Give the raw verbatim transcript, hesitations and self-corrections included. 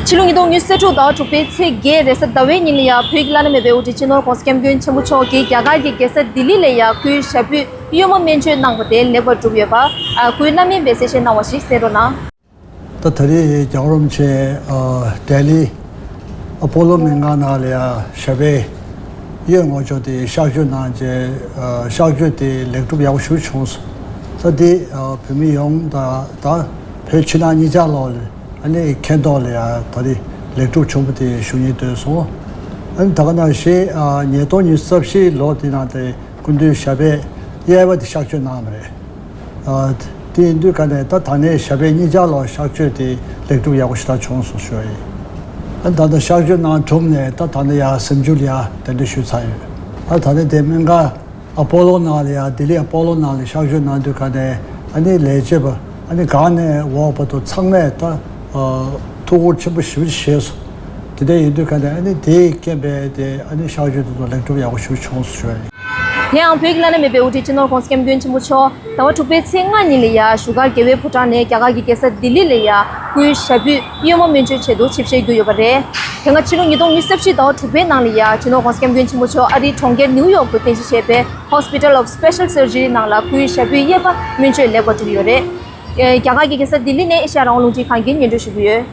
ཕྱི་ལོ་ཉིས་སྟོང་ཉི་ཤུ་རྩ་དྲུག་ཟླ་བ་དྲུག་པའི་ཚེས་བརྒྱད་རེས་གཟའ་ཟླ་བའི་ཉིན་ལ་ཡ་བོད་ཀྱི་བླ་ན་མེད་པའི་དབུ་ཁྲིད་སྤྱི་ནོར་༸གོང་ས་༸སྐྱབས་མགོན་ཆེན་པོ་མཆོག་གིས་རྒྱ་གར་གྱི་རྒྱལ་ས་ལྡི་ལི་ལ་ཡ་སྐུའི་ཞབས་པུས་གཡོན་མ་སྨན་བཅོས་གནང་བ་དེ་ལེགས་པར་གྲུབ་ཡོད་པ། སྐུའི་རྣམ་སྨིན་སྦས་གསལ་ཞིག་གནང་བ་ཞིག་གསན་རོགས་གནང་། ད་ད་རེས་རྒྱལ་བ་རིན་པོ་ཆེ་ལྡི་ལི་ཨ་པོ་ལོ་སྨན་ཁང་ནང་ལ་ཡ་ཞབས་པད་གཡོན་ངོས་ཕྱོགས་དེ་གཤག་བཅོས་གནང་རྗེས་གཤག་བཅོས་དེ་ལེགས་གྲུབ་ཡག་པོ་ཞིག་བྱུང་སོང་། ད་དེ་བོད་མི་ཡོངས་དང་ད་བོད་ཕྱི་ནང་གཉིས་ཆར་ལོག་ལ་ཨ་ནི་མཁྱེན་རྟོགས་ལ་ཡ་ད་རེས་ལེགས་གྲུབ་བྱུང་བ་དེ་ཞུ་སྙིང་འདོད་སོང་། ཨ་ནི་ད་ག་ནང་བཞིན་ཉིས་སྟོང་ཉི་ཤུ་རྩ་བཞི་ལོ་དེ་ནང་དེ་སྐུ་མདུན་ཞབས་པད་གཡས་པ་དེ་གཤག་བཅོས་གནང་བ་རེད། དེ་ཡིན་དུས་ག་ནས་ད་ད་ནས་ཞབས་པད་གཉིས་ཆར་ལོག་གཤག་བཅོས་དེ་ལེགས་གྲུབ་ཡག་པོ་ཞེ་དྲག་བྱུང་སོང་ཞུ་བ་ཡིན། ད་ད་ལྟ་གཤག་བཅོས་གནང་གྲུབ་ནས་ད་ད་ནས་ཡར་གཟིམ་ཆུང་ལ་ཡར་གདན་འདྲེན་ཞུས་ཚར་ཡོད། ད་ད་ནས་དེ་སྨན་ཁང་ཨ་པོ་ལོ་ནང་ལ་ཡར་ལྡི་ལི་ཨ་པོ་ལོ་ནང་ལ་གཤག་བཅོས་གནང་དུས་ག་ནས་ཨ་ནི་ལས་བྱེད་པ་ཨ་ནི་གང་ནས་འོག་བར་དུ་ཚང་མས་ད་ཐུགས་ཁུར་ཆེན་པོ་ཞེ་པོ་བཞེས་སོང་། དེ་འདྲ་ཡིན་དུས་ག་ནས་ཨ་ནི་དེའི་རྐྱེན་པས་དེ་ཨ་ནི་གཤག་བཅོས་དེ་ཚོ་ལེགས་གྲུབ་ཡག་པོ་ཞིག་བྱུང་སོང་ཞུ་བ་ཡིན། དེ་ཡང་བོད་ཀྱི་བླ་ན་མེད་པའི་དབུ་ཁྲིད་སྤྱི་ནོར་༸གོང་ས་༸སྐྱབས་མགོན་ཆེན་པོ་མཆོག་ཟླ་བ་དྲུག་པའི་ཚེས་ལྔ་ཉིན་ལ་ཡ་བཞུགས་སྒར་རྒྱལ་བའི་ཕོ་བྲང་ནས་རྒྱ་གར་གྱི་རྒྱལ་ས་ལྡི་ལི་ལ་ཡ་སྐུའི་ཞབས་པུས་གཡོན་མ་སྨན་བཅོས་ཆེད་དུ་ཆིབས་ཞལ་བསྒྱུར་ཡོད་པ་རེད། དེ་སྔ་ཕྱི་ལོ་ཉིས་སྟོང་ཉི་ཤུ་རྩ་བཞི་ཟླ་བ་དྲུག་པའི་ནང་ལ་ཡ་སྤྱི་ནོར་༸གོང་ས་༸སྐྱབས་མགོན་ཆེན་པོ་མཆོག་ཨ་རིའི་གྲོང་ཁྱེར་ནིའུ་ཡོག་ཏུ་རྟེན་གཞི་བྱས་པའི་Hospital of Special Surgery ནང་ལ་སྐུའི་ཞབས་པུས་གཡས་པ་སྨན་བཅོས་ལེགས་པར་གྲུབ་ཡོད་རེད། རྒྱ་གར་གྱི་རྒྱལ་ས་ལྡི་ལི་ནས་ཨེ་ཤ་ཡ་རང་དབང་རླུང་འཕྲིན་ཁང་གིས་སྙན་སྒྲོན་ཞུ་གི་ཡོད།